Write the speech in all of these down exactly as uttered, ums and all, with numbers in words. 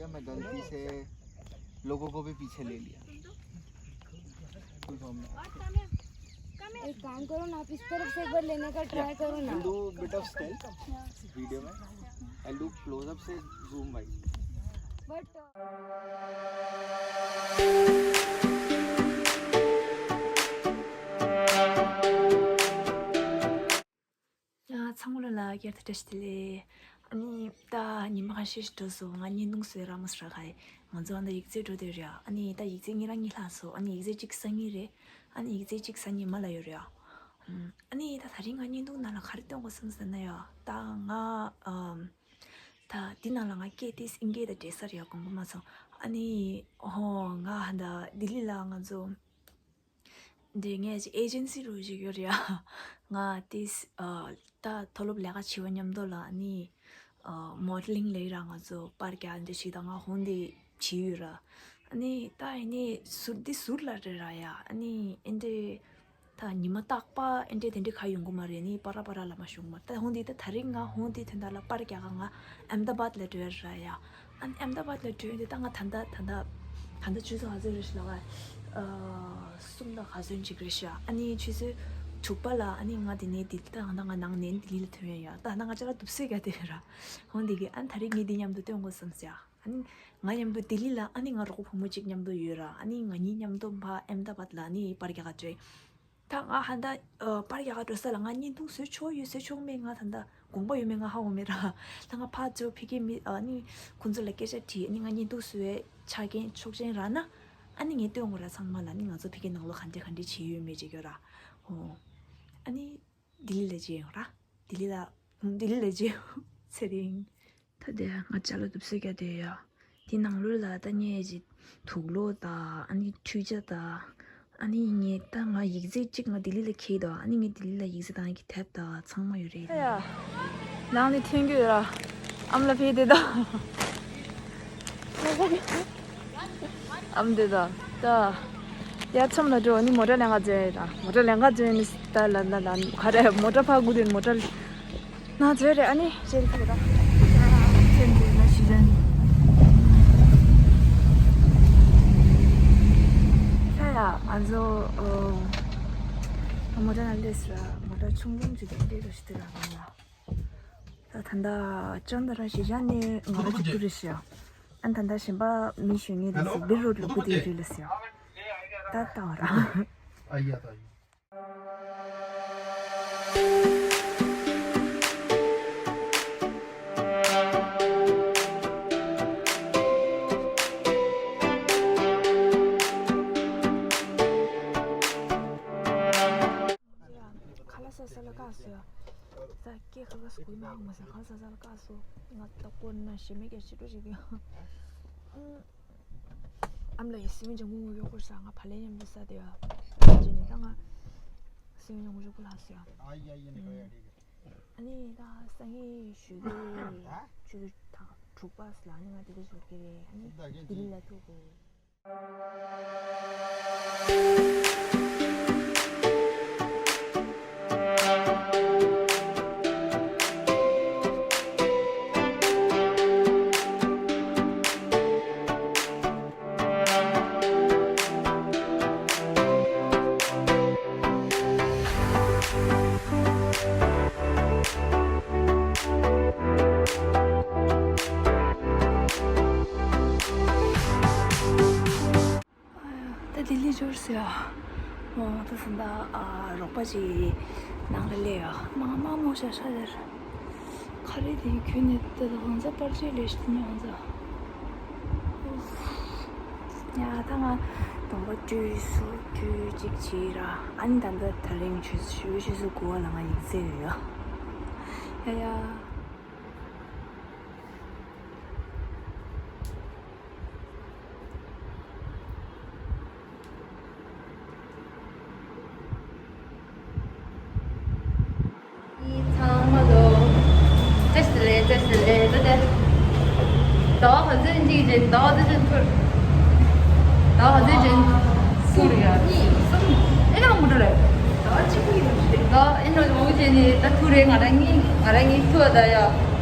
मैं गलती से लोगों को भी पीछे ले लिया। Full form में। एक काम करो ना, आप इस तरफ से एक बार लेने का ट्राई करो ना। Do bit of stealth video में। I'll do close up से zoom wise। But ཡ། ཚང་མ་ལ་ལ་བསྐྱར་དུ་བཀྲ་ཤིས་བདེ་ལེགས། ཨ་ནི་ད་ཉི་མ་ཁ་ཤས་ཤིག་འགྲོ་སོང་། ང་བརྙན་ཐུང་བཟོས་རག་མ་སོང་ར། ཁ་ཡེ་ང་ཚོ་ཨ་ད་ཡིག་ཚད་འགྲོ་བསྡད་རེད་ཡ། ཨ་ནི་ད་ཡིག་ཚད་ཉིན་རང་གཉིད་ལྷག་སོང་། ཨ་ནི་ཡིག་ཚད་གཅིག་སང་ཉིན་རེད། ཨ་ནི་ཡིག་ཚད་གཅིག་སང་ཉིན་མ་ལ་ཡོད་རེད་ཡ། ཨ་ནི་ད་དེ་རིང་ང་བརྙན་ཐུང་ནང་ལ་ག་རེ་སྟོན་དགོས་བསམ་ཟེར་ན་ཡ། ད་ང་ཨམ། ད་འདི་ནང་ལ་ང་སྐད་དེ་ཨིན་སྐད་དང་འདྲེས་ས་རེད་ཡ། དགོངས་པ་མ་ཚོམ། ཨ་ནི་ཧོ། ང་ད་ལྡི་ལི་ལ་ང་ཚོ་འདི་ངས་ཨེ་ཇེན་སི་རུ་ཞིག་ཡོད་རེད་ཡ། ང་ཏིས་ཨ་ད་མཐོ་སློབ་ལས་ཀ་བྱེད་པ་མཉམ་དུ་ལ་ནི་ཨ་མོ་ཌེ་ལིང་ལས་ར་ང་ཚོ་པར་རྒྱག་འདི་ཞིག་དང་ང་ཧོང་འདི་བྱེད་ཡོད་ར། ཨ་ནི་ད་ཨེ་ནི་ཟུར་འདི་ཟུར་ལ་རེད་ར་ཡ། ཨ་ནི་ཨེ་འདྲེ་ད་ཉི་མ་རྟག་པ་ཨེ་འདྲེ་དེ་འདྲེ་ག་ཡོང་གི་མ་རེད། ནི་པ་ར་པ་ར་ལ་མ་བྱུང་མ། ད་ཧོང་འདི་ད་དེ་རིང་ང་ཧོང་འདི་དོན་དག་ལ་པར་རྒྱག་ག་ང་ཨེམ་ད་བཱད་ལ་འགྲོ་ཡ་ར་ཡ། ཨན་ཨེམ་ད་བཱད་ལ་བྲོས་ཏེ་ད་ང་ད་ལྟ་ད་ལྟ་ད་ལྟ་ཆུ་ཚོད་ག་ཚོད་རེད་ཤི་ལ་ག་གསུམ་དང་ག་ཚོད་ཅིག་རེད་ཤི། ཨ་ནི་ཆུ་ཚོད་དྲུག་པ་ལ་ཨ་ནི་ང་དེ་ནས་དེ་ད་ང་ད་ང་ནང་ནས་ལྡི་ལི་ལ་ཐོན་ཡ་ཡ། ད་ང་ཅ་ལག་དུབ་སེ་ག་དེ་ར། ཧོན་དེ་གི་ཨན་ད་རེས་ངས་འདི་མཉམ་དུ་སྟོན་དགོས་བསམ་སི་ཡ། ཨ་ནི་ང་མཉམ་དུ་ལྡི་ལི་ལ་ཨ་ནི་ང་རོགས་པ་བུ་མོ་གཅིག་མཉམ་དུ་ཡོད་ར། ཨ་ནི་ང་གཉིས་མཉམ་དུ་ཕ་ཨེམ་ད་བཱད་ལ་ཨ་ནི་པར་རྒྱག་ག་བྲོས། ད་ང་ཧ་ད་ཨ་པར་རྒྱག་ག་འགྲོ་ས་ལ་ང་བརྙན་ཐུང་བཟོས་ཆོག་ཡོད་བཟོས་ཆོག་མེད་ང་ད་ད་དགོངས་པ་ཡོད་མེད་ང་ཧ་གོ་མེད་ར། ད་ང་ཕར་ཚུར་ཕ་གི་མི་ཨ་ནི་ཁོང་ཚོ་ལ་སྐད་ཆ་དྲིས། ཨ་ནི་ང་བརྙན་ཐུང་བཟོས་ཆ་རྐྱེན་ཆོག་མཆན་རག་ན་ཨ་ནི་ངས་སྟོན་དགོས་ར། ཚང་མ་ལ་ཨ་ནི་ང་ཚོ་ཕ་གི་ནང་ལོགས་ག་འདྲས་ག་འདྲས་བྱས་ཡོད་མེད་ཅིག་ཡོད་ར། ཨོ། ཨ་ནི་ལྡི་ལི་ལ་མཇལ་ཡོང་ར། ལྡི་ལི་ལ་ལྡི་ལི་ལ་མཇལ་ཡོང་། ཚེ་རིང་། ད་དེ་ང་ཅ་ལག་དུབ་སེ་ག་དེ་ཡ། དེ་ནང་ལོགས་ལ་ད་ངས་ཀྱི་དུག་ལོག་དང་ཨ་ནི་འཕྲུལ་ཆས་དང་ཨ་ནི་ངས་ད་ང་ཡིག་ཚད་གཅིག་ང་ལྡི་ལི་ལ་འཁྱེར་དང་ཨ་ནི་ངས་ལྡི་ལི་ལ་ཡིག་ཚད་བཏང་གི་དེབ་དང་ཚང་མ་ཡོད་རེད། ཡ། ནང་ནས་ཐོན་གྱི་ཡོད་ར། ཨམ་ལ་ཕེབས་དེ་དང་། ཨམ་དེ་དང་། ད། ཡར་མཚམས་ལ་འགྲོ་ནི་མོ་ཊ་ལེན་ག་འཛུལ་ཡ་ཡིན་ར། མོ་ཊ་ལེན་ག་འཛུལ་ནི་ད་ལ་ལ་ལ་ག་རེ་མོ་ཊ་ཕར་སྒུག་དུས་མོ་ཊ་ན་འཛུལ་རེད། ཨ་ནི་ཅེན་ཐུག་ད་ཅེན་དུ་ན་ཤི་ཅན། ས་ཡ་ཨ་ཛོ་ཨོ། མོ་ཊ་ན་སླེབས་ར། མོ་ཊ་ཆུང་ཆུང་ཅིག་དེ་འདྲས་ར་ཤི་དེ་ར་གང་ལ། ད་ད་ལྟ་ཅོན་ད་ར་ཤི་ཅན་ནི་ང་ར་ཅིག་ཏུ་རེད་ཤི་ཡ། ཨན་ད་ལྟ་གཞན་པ་མི་གཞོན་ངེས་དེ་སི་བི་རོད་ལུ་ཀུ་དེ་རེད་ལ་སི་ཡ། ད་ལྟ་བ་ར། ཨ་ཡ་ད་ཡ། ཁ་ལག་ཟ་ས་ལ་བཀག་སོང་ཡ། ད་སྐད་ཁ་ཁ་སུ་གུ་མ་མ་ཟ། ཁ་ལག་ཟ་ས་ལ་བཀག་སོང་། ང་ད་ཀོ་ན་ཞེ་མེད་ཀྱི་ཞེ་དྲུག་ཞིག་དེ། ཨམ་ལ་ཡི་སི་མི་ཇང་མུ་ཡོ་ཀོར་ཟ། ང་བ་ལེ་མཉམ་དུ་ཟ་དེ་བ། ཇི་ནི་ད་ང་སི་མི་ཇང་མུ་ཡོ་ཀོར་ལ་སོང་ཡ། ཨ་ནི་ད་སང་ཉིན་ཞུ་གི་ཆུ་ཚོད་དྲུག་པ་ལ་ནི་ང་དེ་དུ་ཞོག་གི་རེད། ཨ་ནི་དི་ལི་ལ་ཐུག་གི། ད་ལྡི་ལི་འབྱོར་སོང་ཡ། འོ་ད་སང་ད་ཨ་རོགས་པ་ཅིག་ནང་ལ་སླེབས་ཡ། མ་མ་མོ་ཤ་ཤ་ཟེར། ཁ་རེ་དེ་ཁྱོད་ནི་ད་ད་ཧོན་ཟ་པར་ཅེ་ལེ་ཤི་ནི་ཧོན་ཟ། ཡ་ད་ང་གདོང་པ་བཀྲུས་སོ། བཀྲུས་ཅིག་བྱས་ར། ཨ་ནི་ད་ད་ད་རིང་ཆུ་ཚོད་ཆུ་ཚོད་དགུ་པ་ལ་ང་ཡིག་ཚད་ཡོད་ཡ། ཡ་ཡ། ཚང་མ་ལོ། བཀྲ་ཤིས་བདེ་ལེགས། བཀྲ་ཤིས་བདེ་ལེགས། ད་ལྟ་ཟླ་བ་ག་ཚོད་འདི་རེད། ཟླ་བ་འདི་ཚོད་ཐུར། ཟླ་བ་ག་ཚོད་ཅན། གསུམ་རེད་ཡ། གཉིས་གསུམ། ཨེ་ན་མང་པོ་འགྲོ་རེད། ཟླ་བ་གཅིག་པུ་ཡིན་ནམ་ཞིག་རེད། ད་ཨེ་ན་མང་པོ་བྱས་ནས་ད་ཐུར་རེད། ང་རང་གཉིས་ང་རང་གཉིས་ཐུར་བ་ད་ཡ།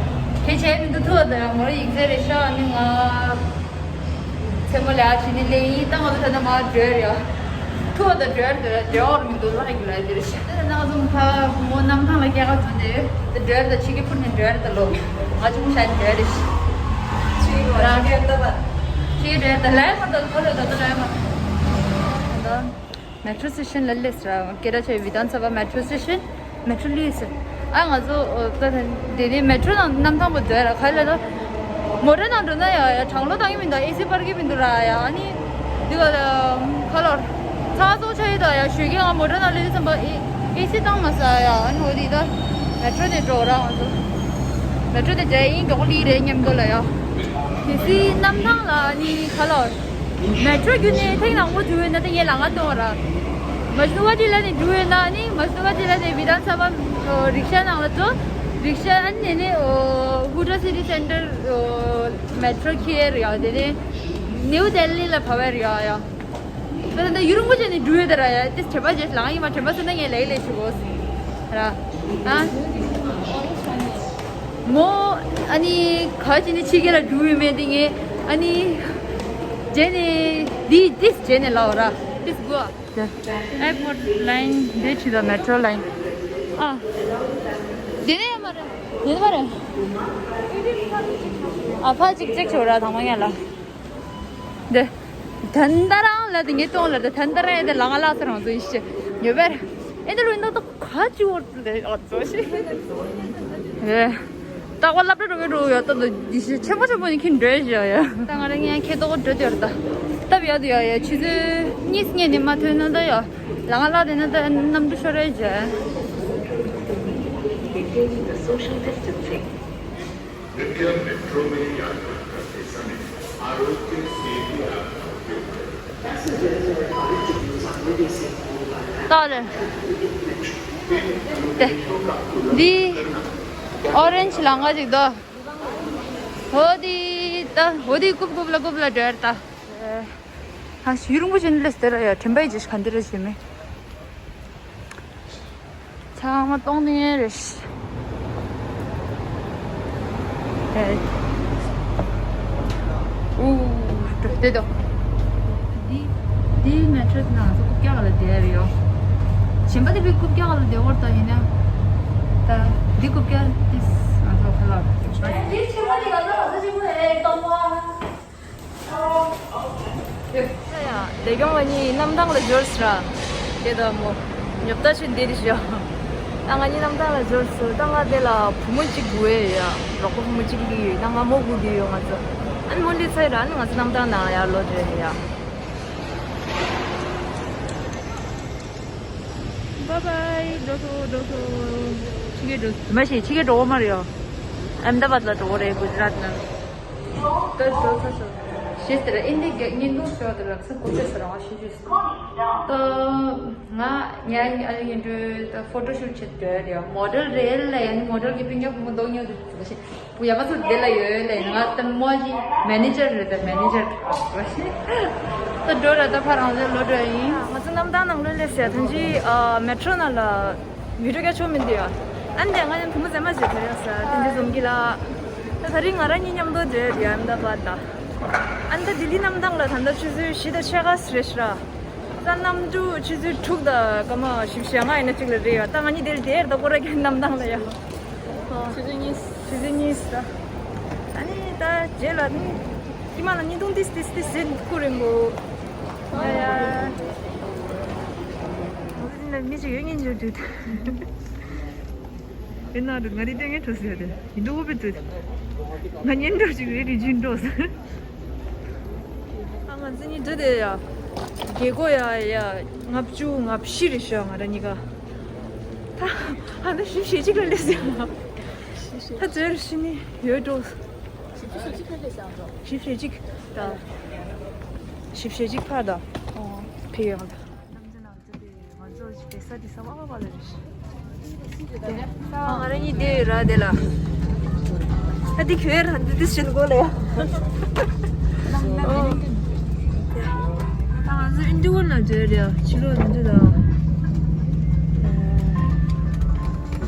ཁྱེད་བྱས་མི་འདུག་ཐུར་བ་ད་ཡ། ང་རང་ཡིག་ཚད་རེད་ཤག་ཨ་ནི་ང་ ཆེན་མོ་ལ་ཕྱིན་ནས་ལས་ཡིན་ད་ང་ཚོ་ད་ནི་མར་འགྲོ་ཡ། ཐུ་བ་དང་འགྲོ་ཡ་དེ་འགྲོ་ཡ་མི་འདུག་ལྷག་གི་ལ་དེར་ཤ་དེ་ན་ང་ཚོ་ཕ་མོ་གནམ་ཐང་ལ་སྐྱེལ་ག་ཚོད་དེ་དེ་འགྲོ་ཡ་ད་ཕྱི་གི་ཕུར་ནས་འགྲོ་ཡ་ད་ལོ། ང་ཆུང་ཤ་ནས་འགྲོ་ཡ་རེད། ཕྱི་གི་འགྲོ་ཡ་ད་ཕྱི་གི་འགྲོ་ཡ་ད་ལ་ཡ་མ་ད་ཁོ་ལ་ད་ད་ལ་ཡ་མ། མེ་ཊྲོ་སི་ཊེ་ཤན་ལ་སླེབས་ར། སྐད་གྲགས་ཆེ་བའི་བི་དྷན་ས་བྷ་མེ་ཊྲོ་སི་ཊེ་ཤན། མེ་ཊྲོ་ལུས་ཟེར། ཨ་ང་ཚོ་ཨོ་ད་དེ་ནས་མེ་ཊྲོ་ནང་གནམ་ཐང་པོ་སྡོད་ར་ག་ལ་ལ། མོ་ཊ་ནང་འགྲོ་ན་ཡ་ཡ་གྲང་གློ་བཏང་གི་མི་འདུག་ཨེ་སི་སྤར་གི་མི་འདུག་ར་ཡ། ཨ་ནི་འདི་ག་ལ་ཁ་ལོར་ཚ་ཚོ་ཆ་ཡི་ད་ཡ་ཞོད་ཀྱི་ང་མོ་ཊ་ནང་སླེབས་དུས་ཙམ་པ་ཨེ་ཨེ་སི་བཏང་མ་ས་ཡ། ཨ་ནི་འོ་དེ་ད་མེ་ཊྲོ་ནས་འགྲོ་ར་ང་ཚོ། མེ་ཊྲོ་དེ་འདྲ་ཡིན་མགྱོགས་ལི་རེད་སྙམ་འདོད་ལ་ཡ། གལ་སྲིད་གནམ་ཐང་ལ་ཨ་ནི་ཁ་ལོར། མེ་ཊྲོ་བརྒྱུད་ནས་ཐེངས་དང་པོ་འགྲོ་ཡོད་ན་ད་ངས་ལམ་ཁ་སྟོན་ར། མ་ཇུ་ནུ་ཝ་ཊི་ལ་ནས་འགྲོ་ཡོད་ན་ནི་མ་ཇུ་ནུ་ཝ་ཊི་ལ་ནས་བི་དྷན་ས་བྷ་རིག་ཤ་ནང་ལ་འགྲོ། རིག་ཤ་ཨ་ནི་ནས་ནས་ཧུ་ཌ་སི་ཊི་སེན་ཊར་མེ་ཊྲོ་ཁྱེར་ཡ། དེ་ནས་ནིའུ་ལྡི་ལི་ལ་བབས་པ་རེད་ཡ། ད་ད་ཡུན་རིང་པོ་བྱས་ནས་འགྲོ་ཡོད་ད་ར་ཡ། དེ་དྲན་པ་བརྗེད་ལང་ཡིན་མ་དྲན་པ་སོང་ན་ངས་ལེགས་ལེགས་ཞུ་དགོས་ར། ཨ། མོ་ཨ་ནི་ག་ཅི་ནི་ཕྱི་རྒྱལ་ལ་འགྲོ་ཡོད་མེད་དེ་ངས་ཨ་ནི་རྗེས་ནས་འདི་ཏིས་རྗེས་ནས་ལབ་ར། ཏིས་གོ་ཨ། ཨེར་པོར་ལའིན་འདི་ཁྲིད་དང་མེ་ཊྲོ་ལའིན། ཨ། འདི་ནས་ཡོད་མ་རེད། འདི་ནས་མ་རེད། ཨ་ཕ་གཅིག་ཅེག་བྱོས་ར་དང་མ་ངན་ལ། འདི། ད་ད་རང་ལ་དེ་ངས་གཏོང་ལ་དེ་ད་ད་རང་ཡང་དེ་ལ་ང་ལ་ས་རང་ཚོ་ཡིན་ཤེས་ཉོ་བར། ཨེ་འདི་ལོ་ཡིན་ད་ད་ག་ཅི་འོར་དེ་ཨ་ཚོ་ཤེས། ཨེ། ད་ག་སློབ་གྲྭ་འགྲོ་གི་འགྲོ་ཡོད་ད་ད་འདི་ཤེས་ཆེན་པོ་ཆེན་པོ་ཡིན་ཁྱིན་འགྲོ་ཡ་ཡ། ད་ང་རང་ངས་ཁེ་ཏོག་འགྲོ་དེ་ཡོད་ད། སྟབས་ཡག་དུ་ཡ་ཡ་ཆུ་ཚོད་གཉིས་ངས་ནི་མ་ཐོན་ན་ད་ཡ། ལ་ང་ལ་དེ་ན་ད་གནམ་གྲུ་ཤོར་རེ་བྱས། कृपया मेट्रो में यात्रा करते समय आरोग्य सेतु ऐप का उपयोग करें। ད་རེད། དེ། འདི། ཨོ་རེན་ཇི་ལ་ང་ཅིག་དོ། འོ་དི་ད། འོ་དི་རྐུབ་རྐུབ་ལ་རྐུབ་ལ་འགྲོ་ཡར་ད། ཧ་ཤི་ཡུ་རུང་པོ་ཅན་ལས་དེ་ར་ཡ་དྲན་པའི་རྗེས་ག་འདི་ར་ཞེ་མེད། ཚང་མ་གཏོང་ནི་རེད། ཨེ། ཨུ། དེ་དོ། འདི་འདི་མེ་ཊྲོ་ནང་ཚོ་རྐུབ་བཀྱག་ལ་བསྡད་རེད་ཡོ། གཞན་པ་དེ་བི་རྐུབ་བཀྱག་ལ་བསྡད་བར་ད་ཡིན་ན། ད་འདི་རྐུབ་བཀྱག་དེ་ང་ཚོ་ཁ་ལག་རེད། ལས་སྐྱོང་བ་གཉིས་གནམ་ཐང་ལ་འབྱོར་སོང་ར། དེ་ད་མོ། ཉོབ་ད་ཆུ་འདི་རེད་ཤག་ད་ང་གཉིས་གནམ་ཐང་ལ་འབྱོར་སོང་། ད་ང་དེ་ལ་བུ་མོ་གཅིག་སྒུག་ཡོད་ཡ། རོགས་པ་བུ་མོ་གཅིག་སླེབས་ཡོད། ད་ང་མོ་སྒུག་བསྡད་ཡོད་ང་ཚོ། ཨ་ནི་མོ་སླེབས་ཚར་ར་ཨ་ནི་ང་ཚོ་གནམ་ཐང་ནང་ཡར་ལོག་འགྲོ་ཡ། བཱའི་བཱའི། འགྲོ་སོང་འགྲོ་སོང་། ཕྱི་རྒྱལ་འགྲོ་སོང་། མ་གཞི་ཕྱི་རྒྱལ་འགྲོ་འོ་མ་རེད་ཡ། ཨེམ་ད་བཱད་ལ་འགྲོ་གི་རེད་གུ་ཇི་རཱད་ལ། ད་འགྲོ་ཚར་སོང་། ཞེས་ཟེར་ཨིན་དེ་ག་བརྙན་ཐུང་ཤོག་དེ་ལ་ཚ་གོ་ཚེ་ཟེར་བ་ཤེས་རྒྱུ། ད་ང་ཉན་ཨ་ནི་འགྲོ་ད་ཕོ་ཊོ་ཤུ་ཊི་བྱེད་འགྲོ་ཡ་རེད་ཡ། མོ་ཌེལ་རེད་ལ་ཡ་ནི་མོ་ཌེལ་གྱི་སྤུན་ཀྱག་བུ་མོ་མདོག་ཉོ་དུ་ཟེར་བ་ཤེས། བུ་ཡ་མ་ཚོ་དེ་ལ་ཡོད་ལ་ཡིན་ང་ད་མོ་ཅི་མེ་ནེ་ཇར་རེད། ད་མེ་ནེ་ཇར་ད་འགྲོ་ར་ད་ཕ་རང་ཚོའི་ལོ་འགྲོ་ཡིན། ང་ཚོ་གནམ་ཐང་ནང་ལོས་སླེབས་ཟེར་ཐོན་ཅི་མེ་ཊྲོ་ནང་ལ་བི་ཌིའོ་རྒྱག་ཆོག་མི་འདུག་ཡ། ཨ་ནི་ང་ཡང་བུ་མོ་ཟེར་མ་ཟེར་དེ་རེད་ས་དེ་འདྲ་བཟུང་གི་ལ། ད་ད་རིང་ང་རང་གཉིས་མཉམ་དུ་འགྲོ་ཡ་ཨ་ནི་ད་པ་ད། ཨ་ནི་ད་ལྡི་ལི་གནམ་ཐང་ལ་ད་ལྟ་ཆུ་ཚོད་བཞི་དང་ཕྱེད་ཀ་རེད་ཤག་ར། ད་གནམ་གྲུ་ཆུ་ཚོད་དྲུག་དང་སྐར་མ་བཞི་བཅུ་ཞེ་ལྔ་ཡིན་ན་གཅིག་ལ་རེད་ཡ། ད་ང་གཉིས་དེར་དེར་ད་སྐོར་ར་གྱོན་གནམ་ཐང་ལ་ཡ། ཆུ་ཚོད་གཉིས། ཆུ་ཚོད་གཉིས་ད། ཨ་ནི་ད་རྗེས་ལ་ནི། ཀྱི་མ་ལ་གཉིས་སྟོང་ཏིས་ཏིས་ཏིས་ཟེར་ཁུ་རིང་པོ། ཡ་ཡ། ང་ཚོ་འདི་ན་མི་ཞིག་ཡོད་ངེས་འཇོག་དུས། དེ་ན་རུ་ང་རི་ལྟས་ངན་འཕྲོ་ཟེར་ཡ་དེ། ཡིན་འདུག་བུ་དུ། ང་གཉེན་གྲོགས་ཤིག་རེད་རེད་རྒྱུན་འགྲོ་ཟེར། ཨ་ང་ཚོ་གཉིས་འགྲོ་དེ་ཡ། རྒྱལ་སྒོ་ཡ་ཡ། ལྔ་བཅུ་ང་བཞི་རེད་ཤག་ང་རང་གཉིས་ཀ། ད། ཨ་ད་བཞི་བྱེད་གཅིག་ལ་སླེབས་ཟེར་ཡ། ད་ཚོད་རེ་ཤི་ནི་ཡོད་འགྲོ། བཞི་བྱེད་གཅིག་ལ་སླེབས་ཟེར་ཡ་འགྲོ། བཞི་བྱེད་གཅིག་ད། བཞི་བྱེད་གཅིག་ཕར་ད། ཨོ། ཕེ་ཡོང་ད། ང་ཚོ་ཅི་བེ་ས་དི་ས་བ་བ་བ་ལ་རེ་ཤི། ང་རང་གཉིས་བསྡད་ཡོད་ར་དེ་ལ། ཨ་དེ་ཁྱོད་རང་འདི་དེ་བཞིན་གོ་ལ་ཡ། ཨོ། ད་ང་ཚོ་ཨིན་ཌི་ཝོན་ལ་འབྱོར་ཡ་ཕྱི་ལོགས་འདི་འདྲ་དང་།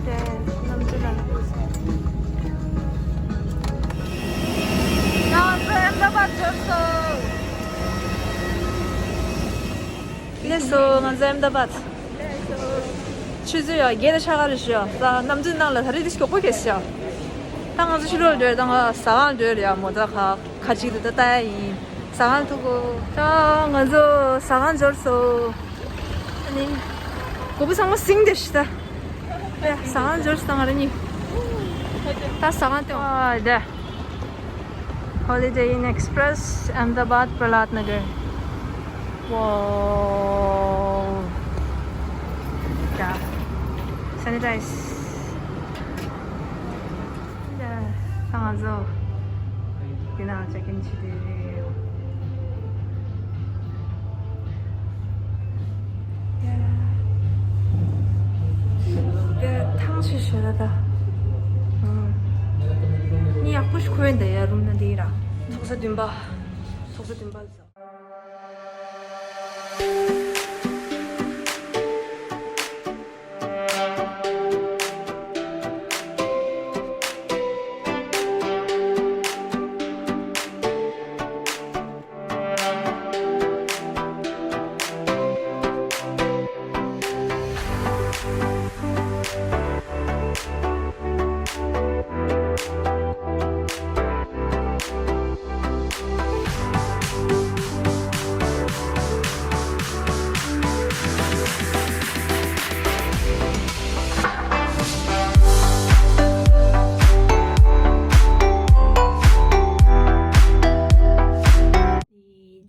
དེ་གནམ་གྲུ་ལ། ང་ཚོ་ཨེམ་ད་བཱད་འབྱོར་སོང་། སོ་ང་ཚོ་ཨེམ་ད་བཱད། ཆུ་ཚོད་ཡ་བརྒྱད་དང་ཕྱེད་ཀ་རེད་ཤག་ད་གནམ་གྲུའི་ནང་ལ་ད་རེས་དེ་མགྱོགས་པོ་གྱིས་ཤག་ད་ང་ཚོ་ཕྱི་ལོགས་ལ་འགྲོ་ཡ། ད་ང་ཟ་ཁང་འགྲོ་ཡ་རེད་ཡ། མོ་ཊ་ཁ་ཁ་ཅིག་ཏུ་ད་ལྟ་ཡ་ཡིན། ཟ་ཁང་ཐུག་གོ། ད་ང་ཚོ་ཟ་ཁང་འབྱོར་སོང་། ཨ་ནི་སྒོ་སྒོར་ཚང་མ་ཟིན་བསྡད་ཤག་ད་ཡ་ཟ་ཁང་འབྱོར་སོང་། ད་ང་རང་གཉིས་ད་ཟ་ཁང་སྟེང་ཨ་ད། Holiday Inn Express, Ahmedabad, Prahlad Nagar. Wow. Yeah. Sanitize. Yeah. ད་ང་ཚོ་འདི་ནང་check in བྱེད་དུས་རེད། དེ་ཐང་ཆད་ཤག་ད། ཨང་། ནི་ཡག་པོ་ཞིག་ཁོ་ཡིན་ད་ཡ་རུམ་ན་འདི་ར། ཐོག་ས་བདུན་པ། ཐོག་ས་བདུན་པ་ཟ།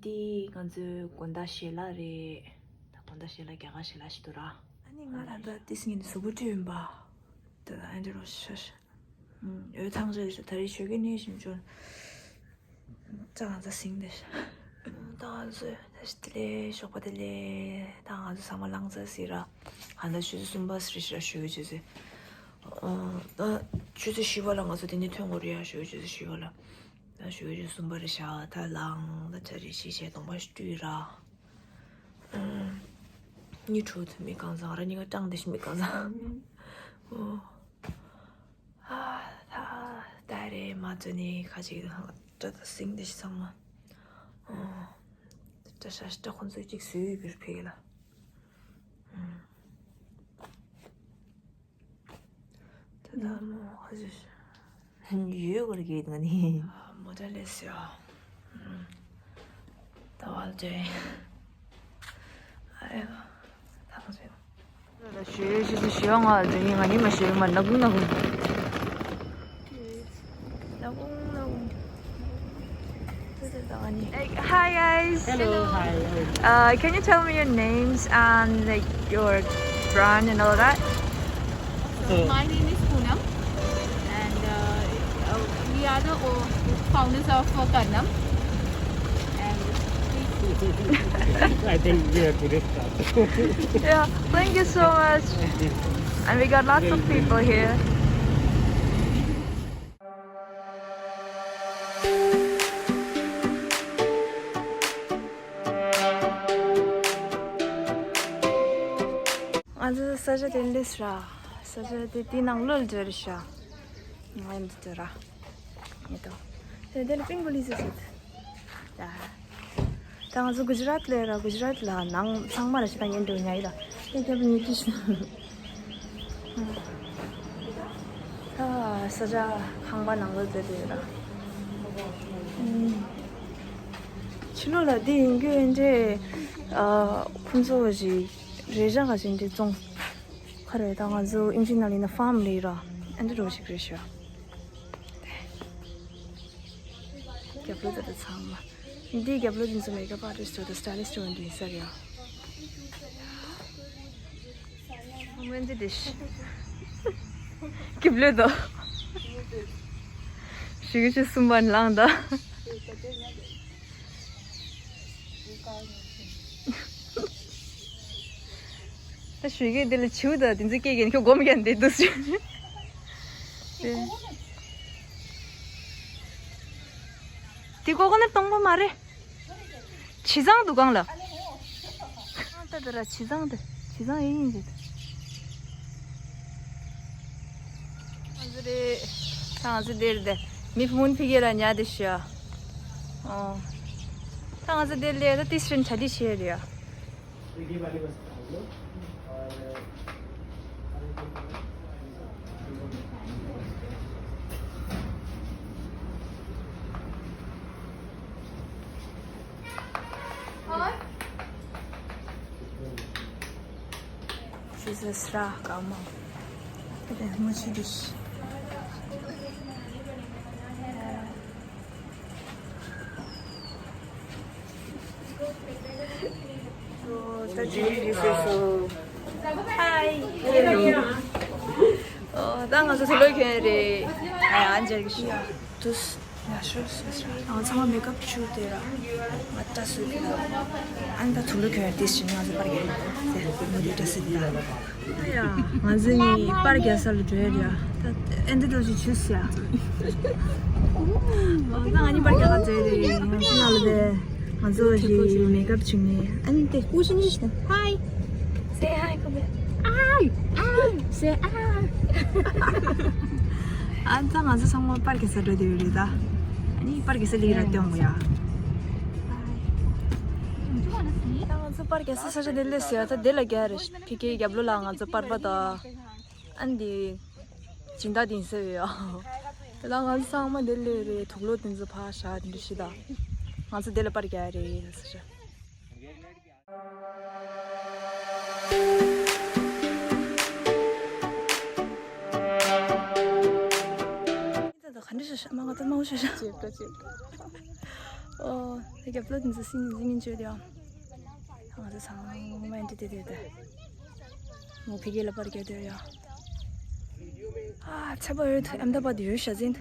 འདི་ང་ཚོའི་དགོང་དག་ཞལ་ལག་རེད། ད་དགོང་དག་ཞལ་ལག་རྒྱ་གར་ཞལ་ལག་ཞིག་འདུག་ར། ཨ་ནི་ང་ད་ལྟ་ཏིས་ངན་གཟུགས་པོ་བཀྲུས་ཡིན་པ། ད་ཨ་འདྲ་རོ་ཤ་ཤ། ཨུམ། འོད་ཐང་ཆད་ཤག་ད་རེས་ཞོགས་ཀས་ནས་ཞིམ་ཆུང་། ཙང་ཙ་སིང་དེ་ཤ། ད་ང་ཚོས་ད་ཞི་དེ་ལས་ཞོགས་པ་དེ་ལས་ད་ང་ཚོ་ཚང་མ་ལངས་ཚར་ཟིན་ར། ཧ་ད་ཆུ་ཚོད་གསུམ་པ་ཟེར་ཤག་ར། ཞོགས་ཀས་ཆུ་ཚོད། ཨ། ད་ཆུ་ཚོད་བཞི་པ་ལ་ང་ཚོ་དེ་ནས་ཐོན་དགོས་རེད་ཡ། ཞོགས་ཀས་ཆུ་ཚོད་བཞི་པ་ལ། ད་ཞོགས་ཀས་ཆུ་ཚོད་གསུམ་པ་རེད་ཤག་ད་ལངས་ད་ཆ་རེ་ཞིག་བྱས་གདོང་པ་ཞིག་བཀྲུས་ར། ཨ། གཉིད་ཁུག་ཐུབ་མེད་གང་ཟག་ར། གཉིད་ཁུག་སྐྲག་དེ་ཞིག་མེད་གང་ཟག་ཨོ། ཨ། ད་ད་རེས་མ་ཚོ་ནི་ཁ་ཅིག་སྐྲ་དང་སེང་དེ་ཚང་མ། ཨོ། སྐྲ་ཤ་སྐྲ་ཁོང་ཚོས་ཅིག་བཟོས་ཡོད་པའི་ཕ་གི་ལ། ད་ད་མོ་ཁ་ཅིག་ཡོད་གོ་ར་གི་ང་ནི། མོ་ད་ལས་སི་ཨ། ད་བལ་ཅེ། ཨ་ཡ། ད་ཁ་ཅིག་ཞུ་ཞུ་ཞུ་ཞུ་ང་ལ་དེ་ནི་ང་ནི་མ་ཞུ་མ་ནག་ནག་ནག་ནག་ནག། Hi guys. Hello. Hi. Uh, can you tell me your names and, like, your brand and all that? So my name is Poonam, and uh, uh, we are the o- founders of uh, Karnam. And I think we are good at that. Yeah, thank you so much. And we got lots of people here. ང་ཚོ་ས་ཆ་དེ་ལས་ར། ས་ཆ་དེ་དེ་ནང་ལོགས་ལ་འབྱོར་ཤག་ང་འདི་འདྲ་ར། ཡེ་དོ། དེ་དེ་ལ་པིང་པོ་ལི་ཟེར་ཟེར། ད་ང་ཚོ་གུ་ཇི་རཱཏ་ལ་ར། གུ་ཇི་རཱཏ་ལ་ནང་ཚང་མ་ལ་ཤི་ད་ཉན་འགྲོ་ཉ་ཡི་ལ། དེ་རྒྱབ་ཉི་ཀི་ཤི། ད་ས་ཆ་ཁང་པ་ནང་ལོགས་དེ་དེ་ར། ཕྱི་ལོགས་ལ་འདི་ཡིན་རྒྱུ་ཡིན་འདྲེ། ཁོང་ཚོ་ཞིག་རེ་ཞག་ག་ཞིག་འདི་བཙོང་། ཁ་རེ་ད་ང་ཚོ་ཨིན་ཇི་ནང་ལ་ཡིན་ན་ཕཱམ་ལ་ཡིན་ར། ཨ་འདྲ་རོ་ཞིག་རེད་ཤག་རྒྱབ་ལོགས་དེ་ཚང་མ། འདིའི་རྒྱབ་ལོགས་དེ་ཚོ་མེག་ཨབ་ཨར་ཊིསི་ཊི་དང་སི་ཊའི་ལི་སི་ཊི་འདྲ་ཡིན་ས་རེད་ཨ། སྨན་རྩིས་དེ་ཤི། རྒྱབ་ལོགས་དོ། ཞུ་གི་ཆུ་གསུམ་པ་ནི་ལངས་ད། ད་ཞུ་གི་འདི་ལ་བྱིའུ་དང་དེ་ཚོ་སྐད་ཀྱིན་ཁྱོད་སྒོམ་ཀྱང་འདི་འདུག་ཟེར། དེ་ཀོ་ཀོ་ནཊ་གཏོང་གོ་མ་རེད། བྱི་ཚང་འདུག་གང་ལ། ཨ་ད་ད་ར་བྱི་ཚང་དེ་བྱི་ཚང་ཨེ་ཡིན་ཟེར། ང་ཚོ་རེད། ད་ང་ཚོ་འདིར་དེ་མི་བུ་མོ་ཕི་གེ་ར་ཉལ་དེ་ཤི་ཨ། ཨོ། ད་ང་ཚོ་འདིར་ལས་ད་ཏིས་རིན་ཆ་དི་ཤེས་རེད་ཨ། ये वाली बस डाल दो। और Jesus, ར་དཀར་མོ། དེ་མོ་ཆེ་འདུག་ད་ཅི་ཡིན་ཟེར་སོང་། ཧའི། ཨོ། ད་ང་ཚོ་ཚུར་ལོག་གི་ཡོད་རེད། ཨ། ཨན་ཇེ་གི་ཤི། དུས། ཡ་ཤོ་སོ་སོ། ང་ཚང་མ་མེ་ཀབ་བྱུགས་ཏེ་ར། ང་ད་སུ་གི་ན། ཨན་ད་ཚུར་ལོག་གི་ཡོད་རེད། དེ་བཞིན་ང་ཚོ་པར་རྒྱག་གི་ཡོད་རེད། དེ་མོ་དེ་འདྲ་ཟེར་ད། ཡ། ང་ཚོ་གཉིས་པར་རྒྱག་ས་ལ་འགྲོ་ཡ་རེད་ཡ། ད་ཨེ་འདི་དོ་ཞིག་ཆུ་སི་ཡ། ཨོ། ད་ང་གཉིས་པར་རྒྱག་ས་འགྲོ་ཡ་རེད། ང་ཚོ་ནང་ལ་དེ། ང་ཚོ་ཞིག་མེ་ཀབ་བྱུགས་ནས། ཨ་ནི་དེ་ཀུ་ཤི་ནི་ཞིག་ཧའི། Say hi, come here. Hi. Hi. Say hi. ཨ་ད་ང་ཚོ་ཚང་མ་པར་རྒྱག་ས་འགྲོ་དེ་ཡོད་རེད་ད། ཨ་ནི་པར་རྒྱག་ས་ལི་ར་ཏེ་ཡོང་ཡ། ད་ང་ཚོ་པར་རྒྱག་ས་ས་ཆ་དེ་ལས་ཡ། ད་དེ་ལ་རྒྱག་རེད། ཕི་ཀའི་རྒྱབ་ལོགས་ལ་ང་ཚོ་པར་པ་དང་། ཨ་ནི་དེ་སྦྱིན་བདག་དེ་ཡིན་ཟེར་ཡོད། དེ་ལ་ང་ཚོ་ཚང་མ་དེ་ལས་རེད། དུག་ལོག་དེ་ཚོ་ཕར་བཞག་འདི་ཤི་ད། ང་ཚོ་དེ་ལ་པར་རྒྱག་རེད་ཟེར། ད་ག་འདྲ་ཞིག་མ་ག་ད་མང་ཤོས་ཤ། ཅེབ་ཀ་ཅེབ་ཀ། ཨོ། ད་རྒྱབ་ལོགས་དེ་ཚོ་སིང་སིང་ངིན་བརྗོད་ཡོད། ང་ཚོ་ཚང་མ་འདི་དེ་དེ་དེ། མོ་ཕི་གེ་ལ་པར་རྒྱག་དེ་ཡོད། ཨ་ཚ་པ་ཡོད། ཨམ་ད་པ་དེ་ཡོད་ཤ་ཟིན།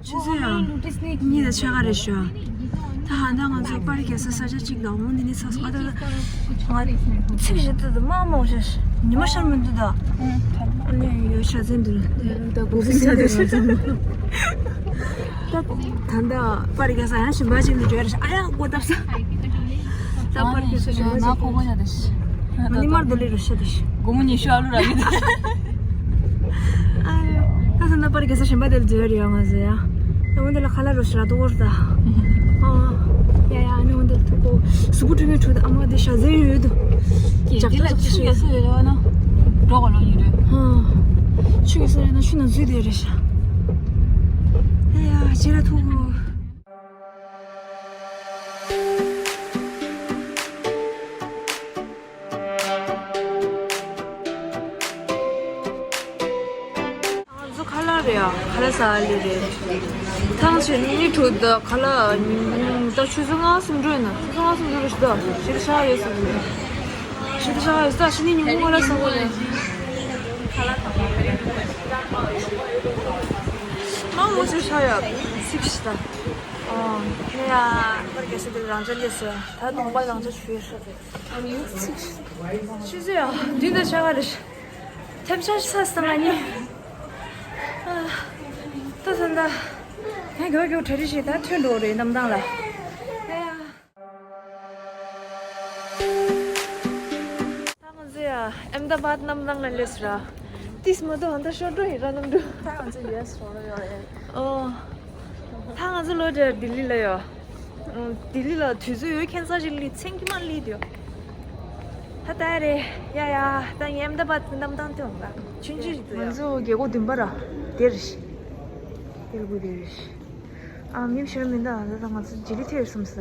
ཆུ་ཚོད་ཡང་གཉིས་དང་ཕྱེད་ཀ་རེད་ཤག་ད་ཧ་ད་ང་ཚོ་པར་རྒྱག་ས་ས་ཆ་གཅིག་ལ་འོང་། འདི་ནས་ཚ་ཚ་ད་ད་ང་ཚིག་བཞི་ད་ད་མ་མ་འོང་ཤག་ཉི་མ་ཤར་མི་འདུག་ད། ཨ་ནི་ཡོད་ཤག་ཚན་འདུག་ད་གོ་བི་ཚ་ད་ཤག་ཚན་འདུག་ད་ད་ལྟ་པར་རྒྱག་ས་ཡང་གཞན་པ་ཅིག་ལ་འགྲོ་ཡ་རེད་ཤག་ཨ་ཡ་སྒོ་བཏབ་ས། ད་པར་རྒྱག་ས་གཞན་པ་ཅིག་ལ་འགྲོ་ཡ་རེད། མ་ནི་མར་འདི་ལས་རུ་ཤ་དེ་ཤི། སྒོར་མོ་ཉི་ཤུ་ཨ་ལུ་རག་གི་འདུག་ཨ་ཡ། ད་ད་ལྟ་པར་རྒྱག་ས་གཞན་པ་དེ་ལ་འགྲོ་ཡ་རེད་ཡ་ང་ཚོ་ཡ། ད་འོན་ཏེ་ལ་ཁ་ལག་རུ་ཤ་ར་དུ་བོར་ད། ཨ་ཡ་ཡ་ཨ་ནི་འོན་ཏེ་ཐུག་གོ། གཟུགས་པོ་དྲི་མེད་ཁྲོད་དུ་ཨ་མ་དེ་ཤ་ཟེར་ཡོད་དུ། ཀྱེ་འདི་ལ་ཆུ་ཡོད་ས་ཡོད་ལ་ན། འགྲོ་ག་ལོ་ཡིན་རེད། ཧ། ཆུ་ཡོད་ས་ཡོད་ན་ཆུ་ནང་འཛུལ་དེ་རེད་ཤག་ཨེ་ཡ་ཇེ་ར་ཐུག་ང་ཚོ་ཁ་ལག་རེད་ཡ། ཁ་ལག་ཟ་ལེ་རེད། ཐང་ཆེན་ནི་གྲོ་ད་ཁ་ལག་ཉིན་གུང་ད་ཆུ་ཚོད་ལྔ་གསུམ་འགྲོ་ཡིན་ན། ཆུ་ཚོད་ལྔ་གསུམ་འགྲོ་རེད་ཤག་ད་ཞེ་ད་ཤ་ཡོད་ས་རེད། ཞེ་ད་ཤ་ཡོད་ས་ད་ཕྱི་ནི་ཉིན་གུང་ཁ་ལག་ཟ་གོ་རེད། མང་མོ་ཆེ་ཤ་ཡོད་ཚིག་ཤི་ད། ཨོ་ཧེ་ཡ་པར་རྒྱག་ས་དེ་རང་ཅག་ལས་ས་ད་གདོང་པ་རང་ཅག་ཆུ་ཡོད་ས་རེད། ཆུ་ཚོད་ཡ་དུས་ད་ཆ་ག་རེད། ཐེབས་ཆག་ས་སྟེང་ང་ནི། ད་ད་ད། ཧེ་གོ་གོ་གྲ་སྒྲིག་བྱེད་ད་ཐོན་འགྲོ་རེད་གནམ་ཐང་ལ། ཧེ་ཡ། ད་ང་ཚོ་ཡ་ཨེམ་ད་བཱད་གནམ་ཐང་ལ་སླེབས་སོང་ར། ཏིས་མ་གཏོགས་ཧ་ད་ཤོར་འགྲོ་ཡིན་ར་གནམ་གྲུ། ད་ང་ཚོ་ཡོད་སོང་ར་ཡོད་རེད། ཨོ། ད་ང་ཚོ་ལོ་དེར་ལྡི་ལི་ལ་ཡོད། ལྡི་ལི་ལ་དུས་ཚོད་ཡོད་མཁན་ས་ཞིག་ལི་མཚན་གྱི་མ་ལི་དུ། ད་ད་རེད་ཡ་ཡ། ད་ངས་ཨེམ་ད་བཱད་གནམ་ཐང་དུ་ཡོང་ལ་ཆུན་ཆུན་ཞིག་ཏུ་ཡ། ང་ཚོ་རྒྱལ་སྒོ་བདུན་པ་ར་དེར་ཞིག་རྒྱལ་སྒོ་དེར་ཞིག་ཨ་མིམ་ཤར་མིན་ད་ད་ང་ཚོ་ལྡི་ལི་ཐེར་སོང་ས།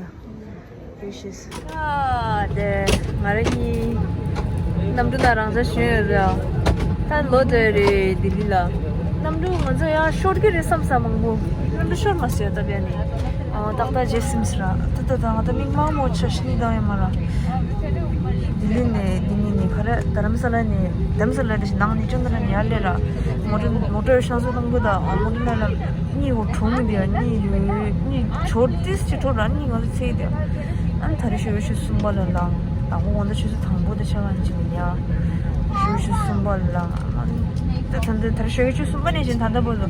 རེད་ཤེས། ཨ་དེ་ང་རང་གཉིས་གནམ་གྲུ་ནང་རང་འཇགས་བཞོན་ཡོད་རེད། ད་ལོ་དེ་རེད་ལྡི་ལི་ལ། གནམ་གྲུ་ང་ཚོ་ཡང་ཤོར་གི་རེད་བསམ་ས་མང་པོ། གནམ་གྲུ་ཤོར་མ་སོང་ད་བས་ནི། ཨ་ཏག་ཏག་རྗེས་སིམ་སི་ར། ད་ད་ད་ང་ད་མིག་མང་མོ་ཆ་ཤི་ནི་དང་ཡོད་མ་ར། ལྡི་ལི་ནས་ལྡི་ལི་ནས་ག་རེ་དྷ་རམ་ས་ལ་ནས་དྷ་རམ་ས་ལ་དེ་ནང་ནས་ཅོན་ད་ལ་ནས་ཡར་སླེབས་ར། མོ་ཊ་མོ་ཊ་ཤང་སོ་དང་པོ་ད་མོ་ཊ་ནང་ལ། གཉིད་འོ་གྲོང་མི་འདི་ཡང་གཉིད་ཡོད་གཉིད་ཇོར་ཏིས་ཅི་ཁྲོ་ར་གཉིད་ང་ཚོ་ཚེ་འདི། ཨ་ནི་ད་རེས་ཞོགས་ཞོགས་གསུམ་པ་ལ་ལངས། དང་པོ་དགོང་དག་ཆུ་ཚོད་དང་པོ་དེ་ཆ་ག་ནས་ཅི་ཡིན་ཡ། ཞོགས་ཞོགས་གསུམ་པ་ལ་ལངས། ཨ་ནི་ད་ད་ད་ད་རེས་ཞོགས་ཞོགས་གསུམ་པ་ནས་བཞིན་ད་ལྟ་བར་དུ་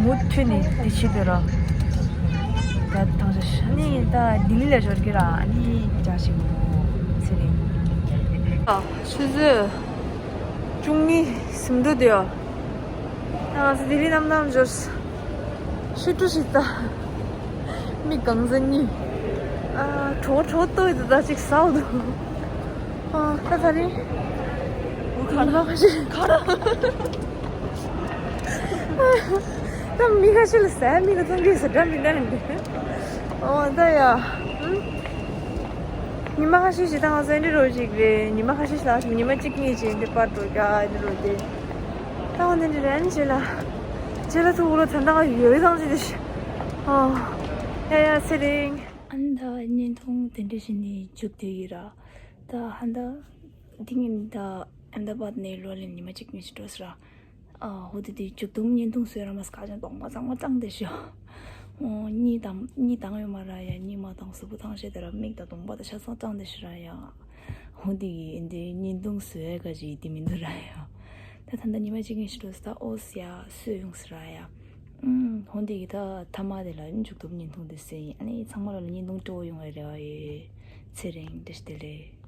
མུ་མཐུད་ནས་དེ་བྱེད་དུས་ར། ད་ཐང་ཆ་ཤ་ནི་ད་ལྡི་ལི་ལ་འབྱོར་གི་ར་ཨ་ནི་འཇགས་ཤིག་ཚེ་རིང་། ཆུ་ཚོད། བཅུ་གཉིས་ཟིན་འགྲོ་དུས། ང་ཚོ་ལྡི་ལི་གནམ་ཐང་འབྱོར། ཤི་ཀྲུ་ཞིག་ལྟ། མི་གང་ཟག་གཉིས། ཨ་གྲོད་གྲོད་ལྟོས་འདུག་ད་ཅིག་ཟ་འདུག་ཨ་ད་ད་རིང་། ཁ་ར་ཁ་ཤས། ཁ་ར། ད་མི་ཁ་ཤས་ལ་ཟ་མི་ལ་བཙོང་གི་ཟ་འདྲ་མི་འདྲ་འདི། ཨོ་ད་ཡ། ཉི་མ་ཁ་ཤས་ཤིག་ད་ང་ཚོ་འདི་རོ་ཞིག་རེད། ཉི་མ་ཁ་ཤས་ཤིག་ད་ཉི་མ་གཅིག་གཉིས་ཅིག་འདི་པར་འགྲོ་རྒྱ་འདི་རོ་དེ། ད་ང་འདི་འདྲ་རན་ཅེ་ལ། ཅེ་ལ་ཐུག་ལོ་ད་ད་ཡོད་ཐང་ཅི་དེ་ཤི། ཨོ། ཡ་ཡ་ཚེ་རིང་། ཨ་ནི་ད་བརྙན་ཐུང་དེ་འདྲ་ཞིག་ནས་མཇུག་བསྡུ་ཡི་ར། ད་ཧ་ད། འདི་ངན་ད་ཨན་ད་བར་ནས་ལོ་ལ་ཉི་མ་གཅིག་གཉིས་ཤིག་འགྲོ་སི་ར། ཨ་ཧོ་དེ་དེ་མཇུག་སྡོམ་བརྙན་ཐུང་བཟོས་ར་མ་སྐ་ཅང་གདོང་པ་གཙང་མ་གཙང་དེ་ཤི། ཨོ་གཉིད་དང་གཉིད་དང་ཡོད་མ་ར་ཡ། གཉིད་མ་དང་གཟུགས་པོ་ཐང་ཤེས་དེ་ར་མིག་དང་གདོང་པ་དེ་ཤ་གཙང་གཙང་དེ་ཤི་ར་ཡ། ཧོ་དེ་གི་འདི་བརྙན་ཐུང་བཟོས་ག་ཅིག་དེ་མི་འདུག་ར་ཡ། ད་ད་ད་ཉི་མ་གཅིག་གཉིས་ཤིག་འགྲོ་སི་ད་ཨོ་སི་ཡ་སོས་ཡོང་སི་ར་ཡ། ཨུམ་ཧོ་དེ་གི་ད་ཐ་མ་དེ་ལ་མཇུག་སྡོམ་བརྙན་ཐུང་དེ་བཟོས་ཡིན། ཨ་ནི་ཚང་མ་ལ་བརྙན་ཐུང་སྤྲོ་བོ་ཡོང་བའི་རེ་བ་ཡོད། ཚེ་རིང་བཀྲ་ཤིས་བདེ་ལེགས།